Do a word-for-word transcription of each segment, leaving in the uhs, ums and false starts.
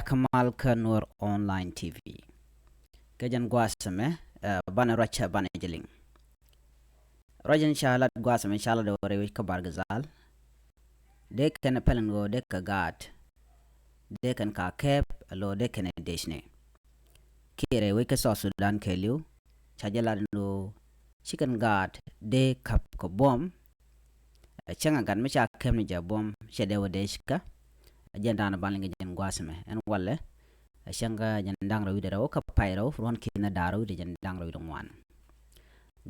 kɛ mal kä Nuɔr Online T V. Kɛ jɛn gua̱a̱th ɛmɛ, eh, banɛ ruac banɛ jɛ liŋ. Ruac in ca lat gua̱a̱th ɛmɛ ca lat ɛ wä rɛy wec kä Bahr el Ghazal. Dee kɛn ɛ pɛl ɛn ɣöö dee kɛ gaat, dee kɛn ka kɛɛp, ɛlɔ dee kɛn ɛ dec ni. Kiɛ rɛy wec kä South Sudan kɛɛliw, ca jɛ lat ɛn ɣöö ci kɛn gaat dee käp kɛ buɔ̱m. Ɛ cäŋ ɛ gat mi ca kɛp ni jɛ buɔ̱m cɛ dee wä dec kä. Ɛ jɛn da̱a̱n ɛ ban liŋ kɛ jɛn gua̱a̱th ɛmɛ ɛn walɛ. Ɛ cäŋ kä jɛn da̱ŋ rɛw wi̱cdɛ rɛw kä pay rɛw ruɔ̱n ki̱n ɛ da̱ŋ rɛw wi̱cdɛ jɛn da̱ŋ rɛw wi̱cdɛ ŋuan.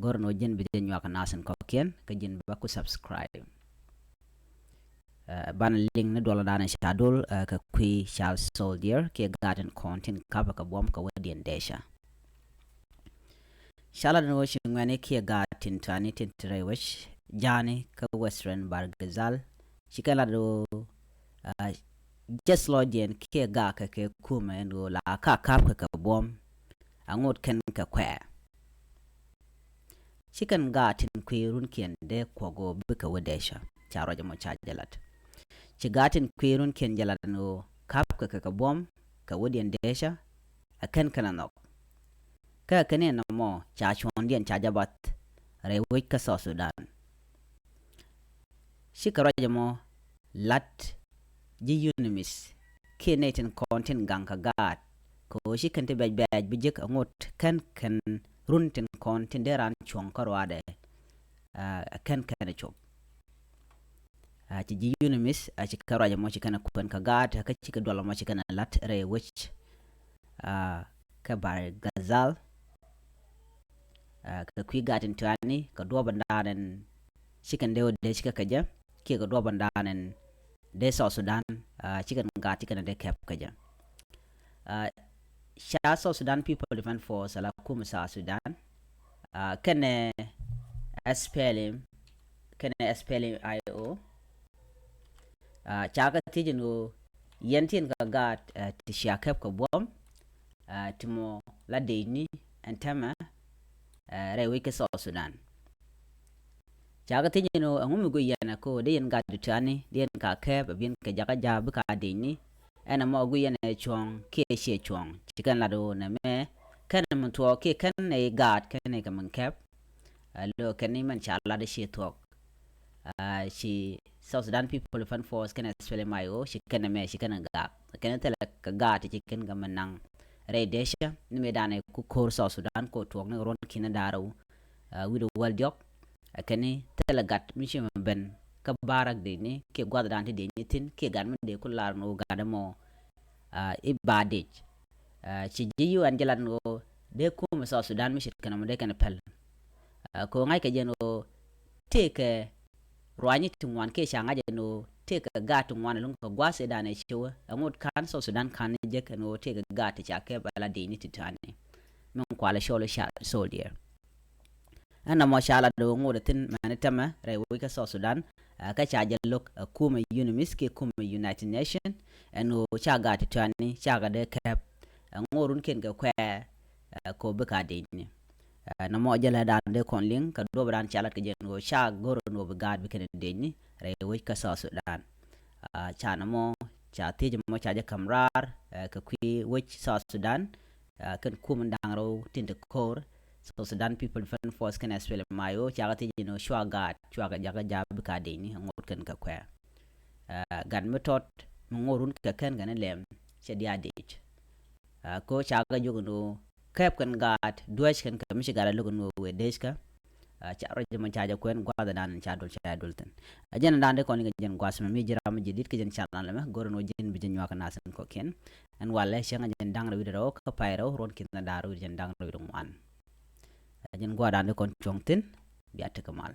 Go̱r ɛn ɣöö ji̱n bi jɛ nyuak kɛ nath in kɔ̱kiɛn kä ji̱n bä ku subscribe. Ɛ, banɛ liŋ ni duɔl da̱a̱n ca dol, ɛ, kɛ kui̱ Charles Soldier kiɛ gaat tin kɔn tin käp kɛ buɔ̱m kɛ wädiɛn dec kä. Ca lat ɛn ɣöö ci ŋuɛ̈ni kiɛ gaat tin tuani tin te rɛy wec ja̱a̱ni kä Western Bahr el Ghazal. Ci kɛn lat ɛn ɣöö, ɛ, jɛth lɔcdiɛn kiɛ gaat kɛ kɛ kumɛ ɛn ɣöö la ka käp kɛ kɛ buɔ̱m. Aŋot kɛn kɛ kuɛ. Ci kɛn gaat tin kui̱ runkiɛn dee kuɔk ɣöö bikɛ wä dec kä. Ca ruac ɛmɔ ca jɛ lat. Ci gaat tin kui̱ runkiɛn jɛ lat ɛn ɣöö käp kɛ kɛ kɛ buɔ̱m kɛ wädiɛn dec kä, ɛ kɛn kɛn ɛ nhɔk. Kä kɛn in nɔmɔ ca cuɔ̱ɔ̱ŋdiɛn ca jɛ bath rɛy wec kä South Sudan. Cikɛ ruac ɛmɔ lat ji̱ UNMISS kiɛ nɛy tin kɔn tin gaŋ kɛ gaat kɛ ɣöö ci kɛn ti bɛc bɛc bi jek aŋot kɛn kɛn run tin kɔn tin dee raan cuɔ̱ŋ kä ruaadɛ. Ɛ kɛn kɛn ɛ cop. Ɛ ci ji̱ UNMISS, ɛ ci kɛ ruac ɛmɔ ci kɛn ɛ kuɛn kɛ gaat, ɛ kä cikɛ duɔl ɛmɔ ci kɛn ɛ la̱t rɛy wec, ɛ, kä Bahr el Ghazal. Ɛ kɛ kui̱ gaat in tuani kɛ duɔ̱ɔ̱p in da̱a̱n ɛn ci kɛn dee wä dec kä kɛ jɛ kiɛ kɛ duɔ̱ɔ̱p in da̱a̱n ɛn dee South Sudan, ɛ, ci kɛn gaat ci kɛn ɛ dee kɛp kɛ jɛ. Ɛ, ca South Sudan People Defense Force ala kumɛ South Sudan, ɛ, kɛnɛ SPLM, kɛnɛ SPLM IO. Ɛ, ca kɛ thiec ɛn ɣöö yɛn tin kɛ gaat, ɛ, ti cia kɛp kɛ buɔ̱m, ɛ, ti mɔ la dec ni ɛn täämɛ, ɛ, rɛy wec kä South Sudan. Ca kɛ thiec ɛn ɣöö ɛŋu mi guic yɛn ɛ kɛ ɣöö dee yɛn gat dutuani dee yɛn ka kɛɛp ɛ biɛn kɛ jakä ja̱a̱ bikɛ dec ni. Ɛn ɛmɔ guic yɛn ɛ cuɔ̱ɔ̱ŋ kiɛ ciɛ cuɔ̱ɔ̱ŋ. Ci kɛn lat ɣöö nɛmɛ kɛn min thuɔɔk kiɛ kɛn nɛy gaat kɛn nɛy kɛ min kɛp. Ɛ lo̱ kɛn ni mɛn ca lat ɛ ciɛ thuɔ̱k. Ɛ ci South Sudan People Defense Force kɛnɛ SPLM IO ci kɛn ɛmɛ ci kɛn ɛ gaak. Kɛn thilɛ kɛ gaat ci kɛn kɛ min naŋ rɛy dec kä ni mëë danɛ ku ko̱r South Sudan kɛ tuɔɔk ni ruɔ̱n ki̱n da̱rɛ wu. Ɛ wi̱cdɛ wäl diɔ̱k. Ɛ kɛn ni thilɛ gat mi ci mɛ ben kä barak dec ni kiɛ gua̱th dan ti dec ni thi̱n kiɛ gat mi dee ku lar ni wu gat ɛmɔ. Ɛ i̱ ba dec. Ɛ ci ji̱ UN jɛ lat ni ɣöö dee kumɛ South Sudan mi ce̱tkɛ nɔmɔ dee kɛn pɛl. Ɛ kɛ ɣöö ŋa̱ckɛ jɛ ni ɣöö tëëkɛ ruaacni ti ŋuan kiɛ ca ŋa̱c ɛn ɣöö tëëkɛ gaat ti ŋuan ɛlɔ̱ŋ kɛ gua̱a̱th ëëdan ɛ ciwä ɛŋot ka̱n South Sudan ka̱n jek ɛn ɣöö tëëkɛ gaat ti ca kɛp ala dec ni ti tuani. Min kualɛ cɔl i̱ Charles Soldier. Ɛn nɔmɔ ca lat ɣöö ŋot ɛ thi̱n mɛni täämɛ rɛy wec kä South Sudan, ɛ kä ca jɛ lo̱k ɛ kumɛ UNMISS kiɛ kumɛ United Nation ɛn ɣöö ca gaat ti tuani ca kɛ dee kɛp. Ɛ ŋot runkiɛn kɛ kuɛ, ɛ kɛ ɣöö bikɛ dec ni. Ɛ nɔmɔ jɛ lɛ dan dee kɔn liŋ kɛ duɔ̱p dan ca lat kɛ jɛ ɛn ɣöö ca go̱r ɛn ɣöö bi gaat bi kɛn dec ni rɛy wec kä South Sudan. Ɛ ca nɔmɔ ca thiec mɔ ca jɛ ka̱m raar, ɛ kɛ kui̱ wec South Sudan, ɛ kɛn kumɛ da̱ŋ rɛw tin ti ko̱r South Sudan People Defense Force kɛnɛ SPLM IO ca kɛ thiec ɛn ɣöö cua gaat cua kɛ jakä ja̱a̱ bikɛ dec ni ɛ ŋot kɛn kɛ kuɛ. Ɛ gat mi tɔt mi ŋot run kɛ kɛn kɛn lɛm cɛ diaal dec. Ɛ kɛ ɣöö ca kɛ jiök ɛn ɣöö kɛp kɛn gaat duäc kɛn kɛ mi ci gat a lo̱k ɛn ɣöö wëë dec kä. Ɛ ca ruac mɔ ca jɛ kuɛn gua̱a̱th dan ca dol ca dol thi̱n. Ɛ jɛn dan dee kɔn i̱ kɛ jɛn gua̱a̱th mɛ mi ji̱ ram mi ji̱ di̱t kɛ jɛn ca lan lɛmɛ go̱r ɛn ɣöö ji̱n bi jɛ nyuak kɛ nath in kɔ̱kiɛn. Ɛn walɛ cäŋ ɛ jɛn da̱ŋ rɛw wi̱cdɛ rɛw kä pay rɛw ruɔ̱n ki̱n da̱ŋ rɛw wi̱cdɛ ŋuan. Ɛ jɛn gua̱a̱th dan dee kɔn cuɔ̱ŋ thi̱n. Bia tekɛ mal.